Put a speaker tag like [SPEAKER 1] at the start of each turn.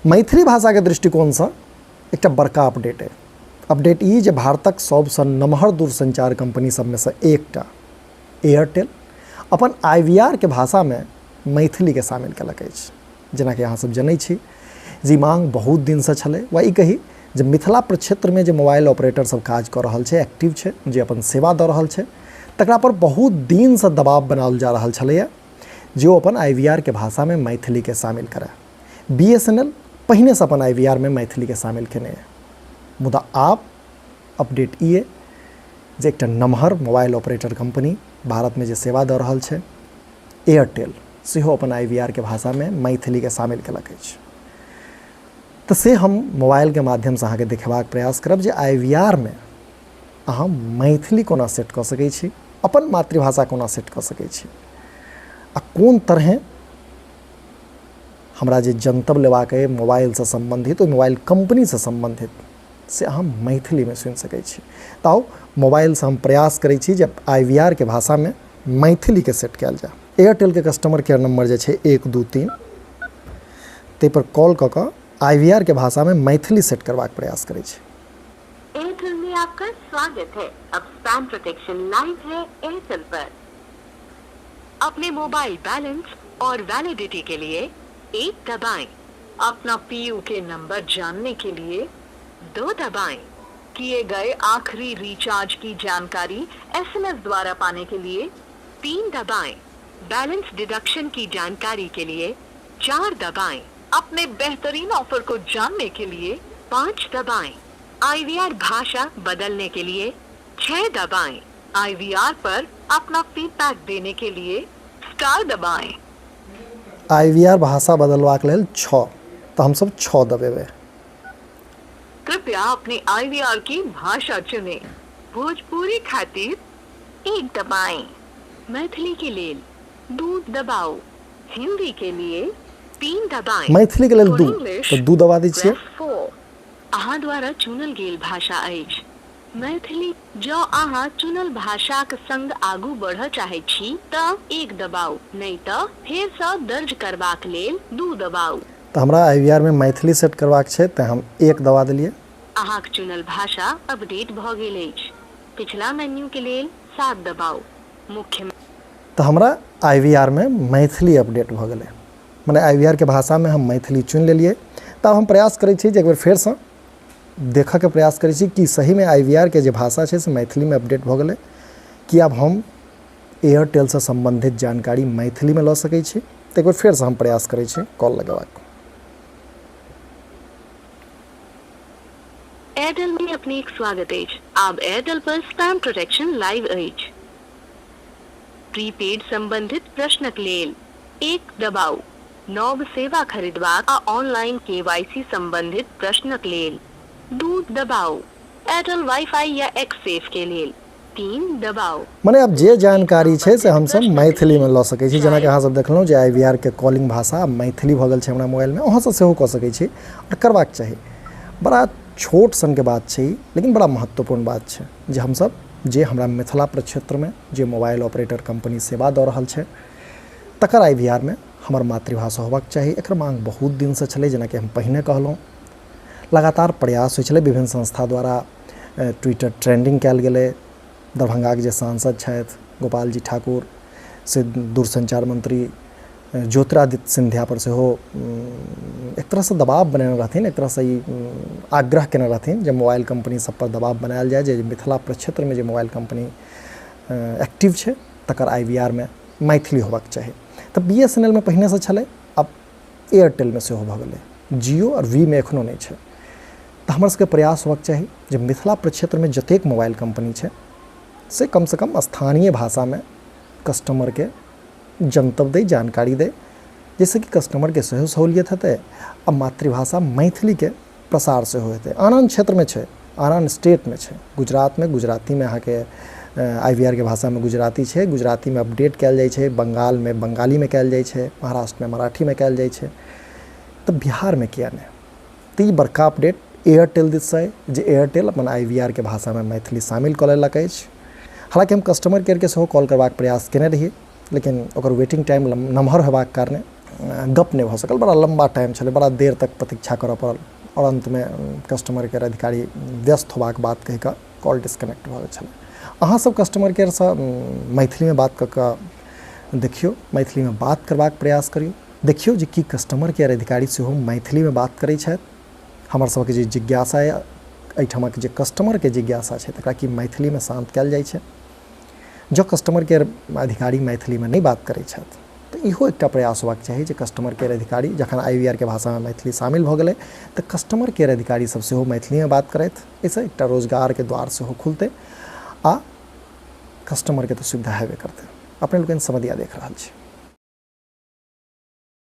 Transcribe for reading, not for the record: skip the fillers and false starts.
[SPEAKER 1] मैथिली भाषाके दृष्टिकोणसँ एकटा बड़का अपडेट अइ। अपडेट ई जे भारतक सबसँ नमहर दूरसञ्चार कम्पनी सबमेसँ एकटा एयरटेल अपन I V आर के भाषामे मैथिलीके शामिल केलक अछि। जेनाकि अहाँ सब जनै छी जे ई माँग बहुत दिनसँ छलै वा ई कही जे मिथिला प्रक्षेत्रमे जे मोबाइल ऑपरेटर सब काज कऽ रहल छै, एक्टिव छै, जे अपन सेवा दऽ रहल छै, तकरा पर बहुत दिनसँ दबाव बनाओल जा रहल छलैए जे ओ अपन I V आर के भाषामे मैथिलीके शामिल करए। बी एस एन एल पहिनेसँ अपन I V आर मे मैथिलीके शामिल केने अइ, मुदा आब अपडेट ई अइ जे एकटा नमहर मोबाइल ऑपरेटर कम्पनी भारतमे जे सेवा दऽ रहल छै एयरटेल सेहो अपन I V आर के भाषामे मैथिलीके शामिल केलक अछि। तऽ से हम मोबाइलके माध्यमसँ अहाँके देखेबाक प्रयास करब जे I V आर मे अहाँ मैथिली कोना सेट कऽ सकै छी, अपन मातृभाषा कोना सेट कऽ सकै छी आ कोन तरहेँ हमरा जे जनतब लेबाक अइ मोबाइलसँ सम्बन्धित, ओहि मोबाइल कम्पनीसँ सम्बन्धित, से अहाँ मैथिलीमे सुनि सकै छी। तऽ आउ मोबाइलसँ हम प्रयास करै छी जे I V आर के भाषामे मैथिलीके सेट कयल जाय। एयरटेलके कस्टमर केयर नम्बर जे छै 1 2 3, ताहिपर कॉल कऽ कऽ I V आर के भाषामे मैथिली सेट करबाक प्रयास करै छी।
[SPEAKER 2] एयरटेल में आपका स्वागत है। अब स्पैम प्रोटेक्शन लाइव है एयरटेल पर। अपने मोबाइल बैलेंस और वैलिडिटी के लिए 1 दबाएं। अपना पीयू के नंबर जानने के लिए 2 दबाएं। किए गए आखिरी रिचार्ज की जानकारी एसएमएस द्वारा पाने के लिए 3 दबाएं। बैलेंस डिडक्शन की जानकारी के लिए 4 दबाएं। अपने बेहतरीन ऑफर को जानने के लिए 5 दबाएं। आईवीआर भाषा बदलने के लिए 6 दबाएं। आईवीआर पर अपना फीडबैक देने के लिए स्टार दबाएं।
[SPEAKER 1] I V आर भाषा बदलबाक लेल 6, तऽ हमसब 6 दबेबै।
[SPEAKER 2] कृपया अपने आईवीआर की भाषा चुनें। भोजपुरी खातिर 1 दबाएं। मैथिली के लेल 2 दबाओ। हिंदी के लिए 3 दबाएं।
[SPEAKER 1] मैथिली के लेल 2, तऽ 2 दबा दै छियै।
[SPEAKER 2] 4। अहाँ द्वारा चुनल गेल भाषा अछि मैथिली। जँ अहाँ चुनल भाषाक संग आगू बढ़य चाहैत छी तँ 1 दबाउ, नहि तँ फेरसँ दर्ज करबाक लेल 2 दबाउ।
[SPEAKER 1] तऽ हमरा I V आर मे मैथिली सेट करबाक छै, तेँ हम 1 दबा देलियै।
[SPEAKER 2] अहाँक चुनल भाषा अपडेट भऽ गेल अछि। पिछला मेन्यू के लेल 7 दबाउ। मुख्य।
[SPEAKER 1] तऽ हमरा I V आर मे मैथिली अपडेट भऽ गेलै, मने I V आर के भाषामे हम मैथिली चुनि लेलियै। तऽ आब हम प्रयास करै छी जे एक बेर फेरसँ देखऽके प्रयास करै छी कि सहीमे I V आर के जे भाषा छै से मैथिलीमे अपडेट भऽ गेलै कि आब हम एयरटेलसँ सम्बन्धित जानकारी मैथिलीमे लऽ सकै छी। तऽ एक बेर फेरसँ हम प्रयास करै छी कॉल लगेबाक।
[SPEAKER 2] एयरटेल में अपनेक स्वागत अछि। आब एयरटेल पर स्पैम प्रोटेक्शन लाइव अछि। प्रीपेड संबंधित प्रश्नक लेल 1 दबाउ। नव सेवा खरीदबाक आ ऑनलाइन केवाईसी संबंधित प्रश्नक लेल 2 दबाउ। एयरटेल वाईफाई या एक्ससेफ के लेल 3 दबाउ।
[SPEAKER 1] मने आब जे जानकारी छै से हमसब मैथिलीमे लऽ सकै छी। जेनाकि अहाँ सब देखलहुँ जे I V आर के कॉलिंग भाषा मैथिली भऽ गेल छै हमरा मोबाइलमे। अहाँ सब सेहो कऽ सकै छी आओर करबाक चाही। बड़ा छोट सनके बात छै ई, लेकिन बड़ा महत्वपूर्ण बात छै जे हमसब जे हमरा मिथिला प्रक्षेत्रमे जे मोबाइल ऑपरेटर कम्पनी सेवा दऽ रहल छै तकर I V आर मे हमर मातृभाषा होबाक चाही। एकर माँग बहुत दिनसँ छलै, जेनाकि हम पहिने कहलहुँ। लगातार प्रयास होइ छलै विभिन्न संस्था द्वारा, ट्विटर ट्रेंडिंग कयल गेलै। दरभंगाके जे सांसद छथि गोपालजी ठाकुर से दूरसञ्चार मंत्री ज्योतिरादित्य सिन्धिया पर सेहो एक तरहसँ दबाव बनेने रहथिन, एक तरहसँ ई आग्रह केने रहथिन जे मोबाइल कम्पनी सब पर दबाव बनायल जाय जे मिथिला प्रक्षेत्रमे जे मोबाइल कम्पनी एक्टिव छै तकर I V आर मे मैथिली होबाक चाही। तऽ बी एस एन एल मे पहिनेसँ छलै, आब एयरटेलमे सेहो भऽ गेलै, जिओ आओर वी मे एखनो नहि छै। तऽ हमर सबके प्रयास होबाक चाही जे मिथिला प्रक्षेत्रमे जतेक मोबाइल कम्पनी छै से कमसँ कम स्थानीय भाषामे कस्टमरके जनतब दै, जानकारी दै, जाहिसँ कि कस्टमरके सेहो सहूलियत हेतै आ मातृभाषा मैथिलीके प्रसार सेहो हेतै। आन आन क्षेत्रमे छै, आन आन स्टेटमे छै, गुजरातमे गुजरातीमे अहाँके I V आर के भाषामे गुजराती छै, गुजरातीमे अपडेट कयल जाइ छै, बंगालमे बंगालीमे कयल जाइ छै, महाराष्ट्रमे मराठीमे कयल जाइ छै, तऽ बिहारमे किया नहि? तऽ ई बड़का अपडेट एयरटेल दिससँ अइ जे एयरटेल अपन I V आर के भाषामे मैथिली शामिल कऽ लेलक अछि। हालाँकि हम कस्टमर केयरके सेहो कॉल करबाक प्रयास केने रही, लेकिन ओकर वेटिंग टाइम नमहर होयबाक कारणे गप नहि भऽ सकल। बड़ा लम्बा टाइम छलै, बड़ा देर तक प्रतीक्षा करऽ पड़ल आओर अन्तमे कस्टमर केयर अधिकारी व्यस्त होबाक बात कहि कऽ कॉल डिस्कनेक्ट भऽ गेल छलै। अहाँ सब कस्टमर केयरसँ मैथिलीमे बात कऽ कऽ देखियौ, मैथिलीमे बात करबाक प्रयास करियौ, देखियौ जे की कस्टमर केयर अधिकारी सेहो मैथिलीमे बात करै छथि। हमर सबके जे जिज्ञासा यऽ, एहिठामक जे कस्टमरके जिज्ञासा छै तकरा की मैथिलीमे शान्त कयल जाइ छै? जँ कस्टमर केयर अधिकारी मैथिलीमे नहि बात करै छथि तऽ इहो एकटा प्रयास होबाक चाही जे कस्टमर केयर अधिकारी जखन I V आर के भाषामे मैथिली शामिल भऽ गेलै तऽ कस्टमर केयर अधिकारी सब सेहो मैथिलीमे बात करथि। एहिसँ एकटा रोजगारके द्वार सेहो खुलतै आ कस्टमरके तऽ सुविधा हेबे करतै। अपने लोकनि समदिया देख रहल छी।